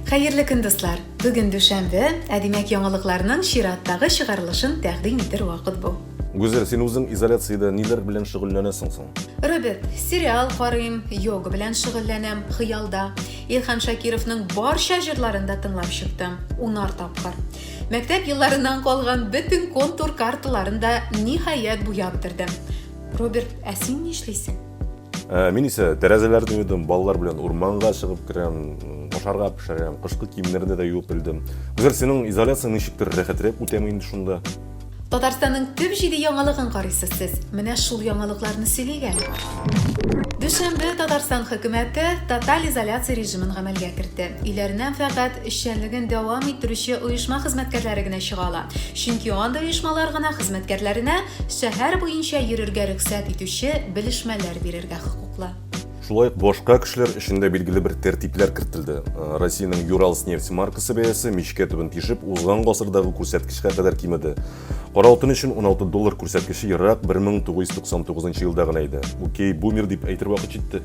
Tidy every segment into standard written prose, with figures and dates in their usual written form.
Хәерле көн, дуслар! Бүген дүшәмбе, ә димәк яңалыкларның чираттагы чыгарылышын тәкъдим итер вакыт бу. Гүзәл, син үзең изоляциядә ниләр белән шөгыльләнәсең соң? Роберт, сериал карыйм, йога белән шөгыльләнәм, хыялда. Илһам Шакировның барча җырларын да тыңлап чыктым, унар тапкыр. Мәктәп елларыннан калган бөтен контур карталарын да ниһаять буяп бетердем. Роберт, ә син нишлисең? Ә, мин исә тәрәзәләрне юдым, балалар белән урманга чыгып керәм, ашарга пешерәм, кышкы киемнәрне дә юып элдем. Гүзәл, синең изоляцияң ничектер рәхәтрәк үтәме инде шунда? Татарстанның төп җиде яңалыгын карыйсыз сез. Менә шул яңалыкларны сөйлик әле. Дүшәмбе Татарстан хөкүмәте тоталь изоляция режимын гамәлгә кертте. Өйләреннән фәкать эшчәнлеген дәвам иттерүче оешма хезмәткәрләре генә чыга ала. Чөнки андый оешмалар гына хезмәткәрләренә шәһәр буенча йөрергә рөхсәт итүче белешмәләр бирергә хокуклы. Шулай ук башка кешеләр өчен дә билгеле бер тәртипләр кертелде. Э, Россиянең Юралснефть маркасы бәясе мичкә төбен тишеп, узган гасырдагы күрсәткечкә кадәр кимеде. Кара алтын өчен 16 доллар күрсәткече ерак 1999 елда гына иде. Окей, бумер дип әйтер вакыт җитте.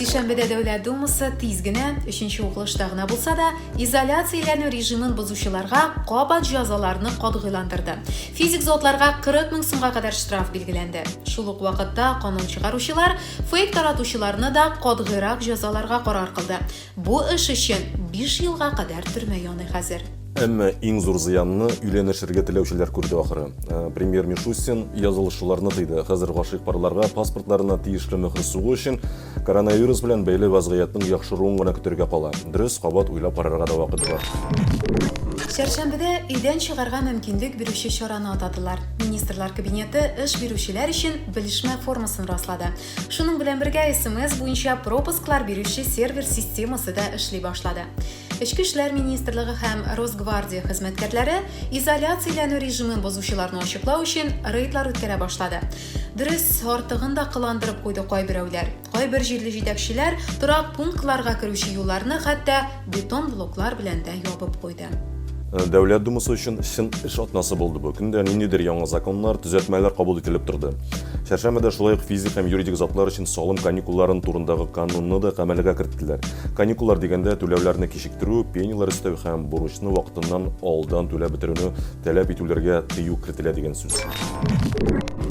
Сишәмбедә Дәүләт Думасы тиз генә, өченче укылышта гына булса да, изоляцияләнү режимын бозучыларга кабат җәзаларны катгыйландырды. Физик затларга 40 мең сумга кадәр штраф билгеләнде. Шул ук вакытта канун чыгаручылар фейк таратучыларны да катгыйрак җәзаларга карар кылды. Бу эш өчен 5 елга кадәр төрмә яный хәзер. Әмма иң зур зыянны өйләнешергә теләүчеләр күрде ахыры. Э, премьер Мишустин язылышуларны тыйды. Хәзер гашыйк парларга паспортларына тиешле мөһер сугу өчен коронавирус белән бәйле вазгыятьнең яхшыруын гына көтәргә кала. Дөрес, кабат уйлап карарга да вакыт бар. Чәршәмбедә өйдән чыгарга мөмкинлек бирүче чараны атадылар. Министрлар Кабинеты эш бирүчеләр өчен белешмә формасын раслады. Шуның белән бергә SMS буенча пропусклар бирүче сервер системасы да эшли башлады. Эчке эшләр министрлыгы һәм Росгвардия хезмәткәрләре изоляцияләнү режимын бозучыларны ачыклау өчен рейдлар үткәрә башлады. Дөрес, артыгын да кыландырып куйды кайберәүләр. Кайбер җирле җитәкчеләр торак пунктларга керүче юлларны хәтта бетон блоклар белән дә ябып куйды. Э, Дәүләт Думасы өчен чын эш атнасы булды бу. Көндә ниндидер яңа законнар, төзәтмәләр кабул ителеп торды. Чәршәмбедә шулай ук физик һәм юридик затлар өчен салым каникулларын турындагы канунны да гамәлгә керттеләр. Каникуллар дигәндә түләүләрне кичектерү, пенялар өстәү һәм бурычны вакытыннан алдан түләп бетерүне таләп итүләргә тыю кертелә дигән сүз.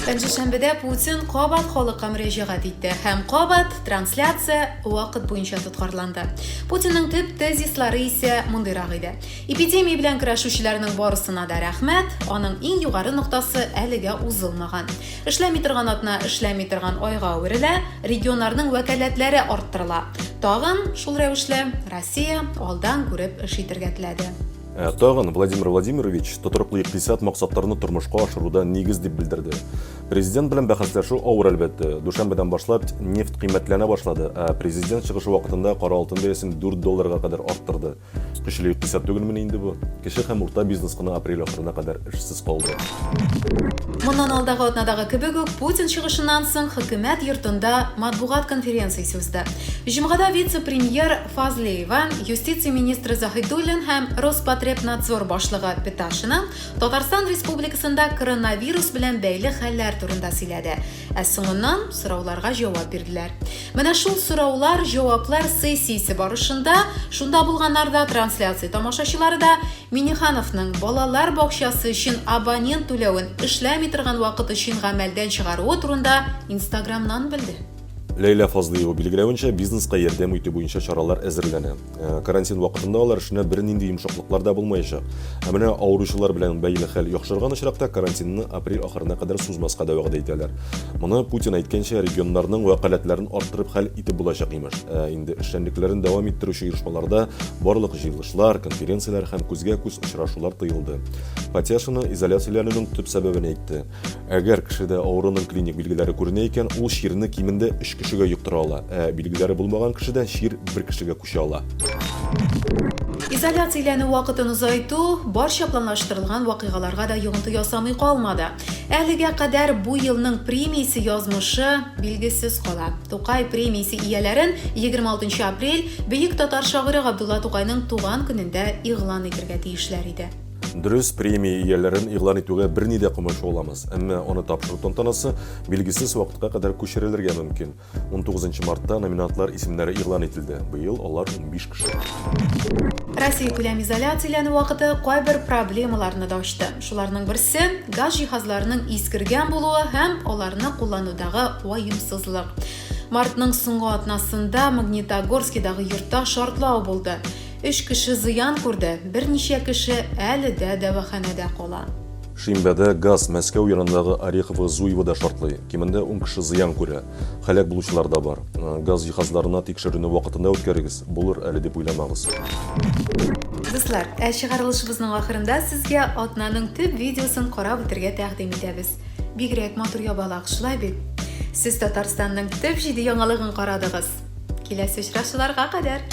Пәнҗешәмбедә Путин кабат халыкка мөрәҗәгать итте һәм кабат трансляция вакыт буенча тоткарланды. Путинның төп тезислары исә мондыйрак иде. Эпидемия белән көрәшүчеләрнең барысына да рәхмәт, аның иң югары ноктасы әлегә узылмаган. Эшләми торган атна эшләми торган айга әверелә, регионнарның вәкаләтләре арттырыла. Тагын, шул рәвешле, Россия алдан күреп эш итәргә теләде. Ә тагын Владимир Владимирович тотрыклы икътисад максатларны тормышка ашыруда нигез дип белдерде. Президент белән бәхәсләшү авыр әлбәттә. Дүшәмбедән башлап нефть кыйммәтләнә башлады, ә президент чыгышы вакытында кара алтын бәясен 4 долларга кадәр арттырды. Көчле икътисад түгелмени инде бу? Кече һәм урта бизнес кына апрель ахырына кадәр эшсез калды. Моннан алдагы атнадагы кебек үк, Путин чыгышыннан соң хөкүмәт йортында матбугат конференциясе узды. Җомгада вице-премьер Фазлеева, юстиция министры Заһидуллин һәм Роспотребнадзор башлыгы Петашина Татарстан Республикасында коронавирус белән бәйле хәлләр турында сөйләде, ә соңыннан сорауларга җавап бирделәр. Менә шул сораулар-җаваплар сессиясе барышында шунда булганнар да, трансляция тамашачылары да Миңнехановның балалар бакчасы өчен абонент түләвен эшләми торган вакыт өчен гамәлдән чыгаруы турында Инстаграмнан белде. Ләйлә Фазлыева билгеләвенчә, бизнеска ярдәм итү буенча чаралар әзерләнә. Э, карантин вакытында алар эшенә бернинди йомшаклыклар да булмаячак. Ә менә авыручылар белән бәйле хәл яхшырган очракта карантинны апрель ахырына кадәр сузмаска да вәгъдә итәләр. Моны Путин әйткәнчә, регионнарның вәкаләтләрен арттырып хәл итеп булачак имеш. Ә инде эшчәнлекләрен дәвам иттерүче оешмаларда барлык җыелышлар, конференцияләр һәм күзгә-күз очрашулар тыелды. Патяшина изоляцияләнүнең төп сәбәбен әйтте. Әгәр кешедә авыруның клиник билгеләре күренә икән, ул чирне кимендә өч кешегә йоктыра ала, ә билгеләре булмаган кешедән чир бер кешегә күчә ала. Изоляцияләнү вакытын озайту барча планлаштырылган вакыйгаларга да йогынты ясамый калмады. Әлегә кадәр бу елның премиясе язмышы билгесез кала. Тукай премиясе ияләрен 26 апрель, бөек татар шагыйре Габдулла Тукайның туган көнендә игълан итергә тиешләр иде. Дөрес, премия ияләрен игълан итүгә берни дә комачауламас, әмма аны тапшыру тантанасы билгесез вакытка кадәр күчерелергә мөмкин. 19 мартта номинантлар исемнәре игълан ителде, быел алар 15 кеше. Россиякүләм изоляцияләнү вакыты кайбер проблемаларны да ачты. Шуларның берсе, газ җиһазларының искергән булуы һәм аларны кулланудагы ваемсызлык. Мартның соңгы атнасында Магнитогорскидагы йортта шартлау булды. Өч кеше зыян күрде, берничә кеше әле дә дәваханәдә кала. Шимбәдә газ Мәскәү янындагы Орехово-Зуевода шартлый. Кимендә ун кеше зыян күрә. Һәлак булучылар да бар. Газ җиһазларына тикшерүне вакытында үткәрегез, булыр әле дип уйламагыз. Дуслар, ә чыгарылышыбызның ахырында сезгә атнаның төп видеосын карап үтергә тәкъдим итәбез. Бигрәк матур ябалак, шулай бит? Сез Татарстанның төп җиде яңалыгын карадыгыз. Киләсе очрашуларга кадәр!